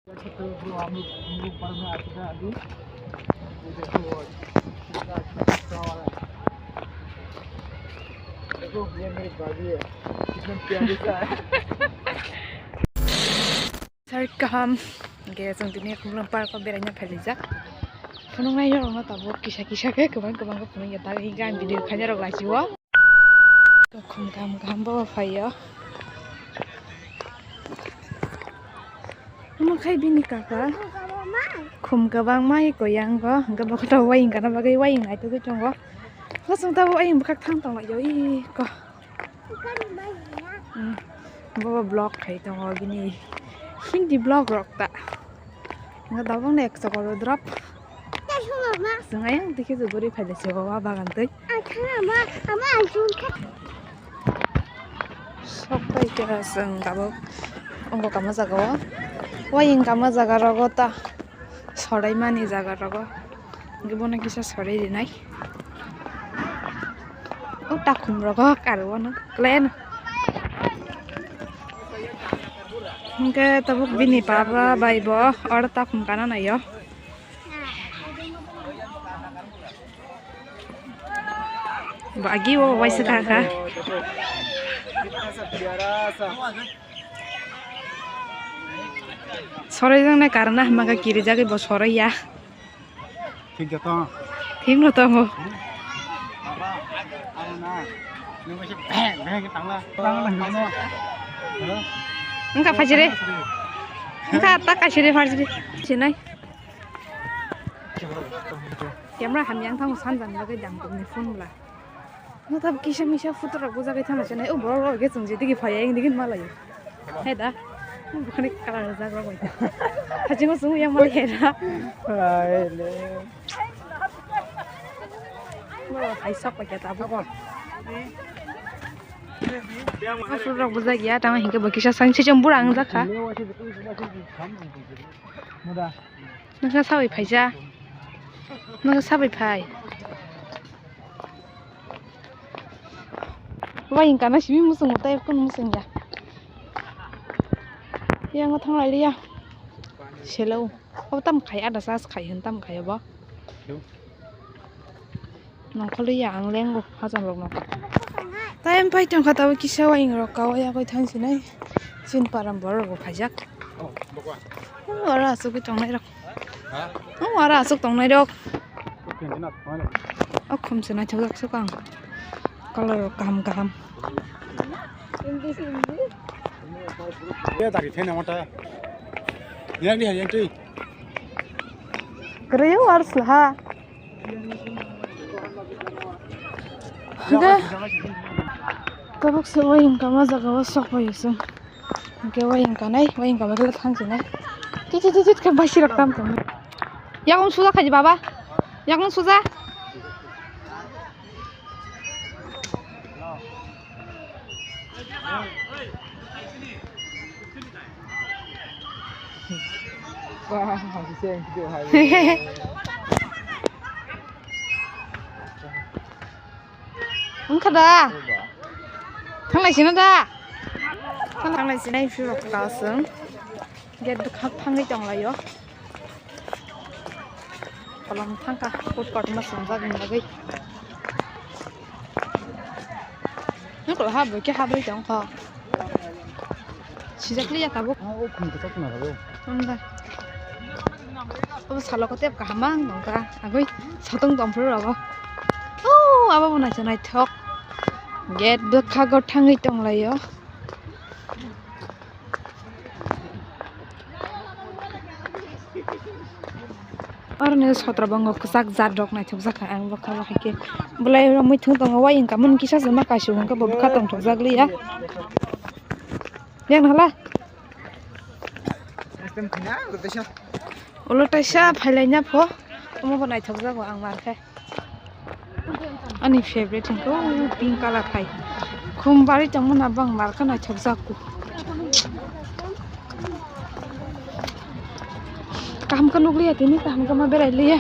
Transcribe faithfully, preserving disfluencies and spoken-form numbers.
हम लोग, हम लोग ऊपर में आ चुका है अभी। ये देखो, कितना अच्छा दिखने वाला है। देखो, ये मेरी गाड़ी है, कितना प्यारी सा है। Sar kaham, ge jong tini Khumlwng park o beraina phailaijak. Phunuknai rok no tabuk kisa kisa khe kwbang kwbang khe phunukya, tak hingke ang video khaina rok lachi o. Khum kaham kaham bo phaio. Omo khai bini kaka. Khum kwbangma iko yango, hwnkhe bo khe tabuk waying kana bagwi waying naitugwi tongo. Bo chwng tabuk waying bwkhak thang tonglaio iko. Hmm. Bo vlog khai tongo bini Hindi vlog rok ta. Hwnkhe tabuk ni ek chokol drop. Chwng ayang dikhe jogori phailai se o wa bagan twi. Sok pai khe chwng tabuk wngkha kama jaga o. Waying kama jaga rogo ta soraimani jaga rogo. Hwnkhe bono kisa sorai rinai. O takhum rogo karo bono klen. Hwnkhe tabuk bini baba bai bo oro takhum kana naio. Bagi o waisa kha kha. Sorai jang nai karna hama kha kiri jagwi bo sorai ya. Thik da to. Thik no to mo. Engka phajire. Engka ta kaisire phajire. Sinai. Camera hamya wng thango sanjani bagwi dam tongni phone bwla. Nwng tabuk kisa misa photo rok bujagwi thangna se nai o borok rok khe chwng je digi phaiya wng digi malaio. Hai da. Bukhani kalar rijak rok bai. Hajingo chwng yang malai hai da. Hai le. Borok hai sok bai khe tabuk. O photo rok bujagya tamo hinkhe bo kisa sang se chwng bura wng jakha. Nokha sabai phaija. Nokha sabai phai. Wai wngkha na simi muchungo tei kunu muchungya. Yango thanglai liya. Selo. Obo tam khai ada sas khai hwn tam khai obo. Nongkhorliya ang lengo hachal rok nokha. Time pai tongkha tabo kisa waying rok kawa yagwi thang sinai. Chin param borok rok phaijak. Oh, aro asugwi tongnai rok. Oh, aro asuk tongnai rok. O khum se naithok jak sukang. Color rok kaham kaham. Ya dari thena mata. Yang ni yang tu. Kere yo ars ha. Hingke tabuk se waying kama jaga o sok bai se. Hingke waying kanai, waying kama kele thang sinai. Tit tit tit tit ke basi rok tam tong. Yakung suja khaji baba. Yakung suja. Wngkha da? Thanglai sino da? Thanglai sinai phirok kasung. Gate bwkhak thangwi tonglaio. Kolom thangkha, food court ma swngjak ni bagwi. Nokla ha bwkhe habwi tongkha. Sijakliya tabuk. Ah, o khum kwchak khna rw. Hamda. Obo salo kotep kaham ang tongkha. Agwi satung tongphuru rogo. O, abo bo naisa naithok. Gate bwkhago thangwi tonglaio. Oro ni sotro bongo kwchak jat rok naithok jakha ang bwkha bwkha khe belai oro muitu tongo waying kamani kisa se ma kaisuk hwnkhe bo bwkha tongthok jak liya yang hala. Ulo taisa phailaina pho omo bo naithok jago ang mar khe. Ani favorite hingke o pink colour hai. Khum bari tongmani bang marka naithok jago. Kaham khe nukliya tini, kaham khe ma berai liya.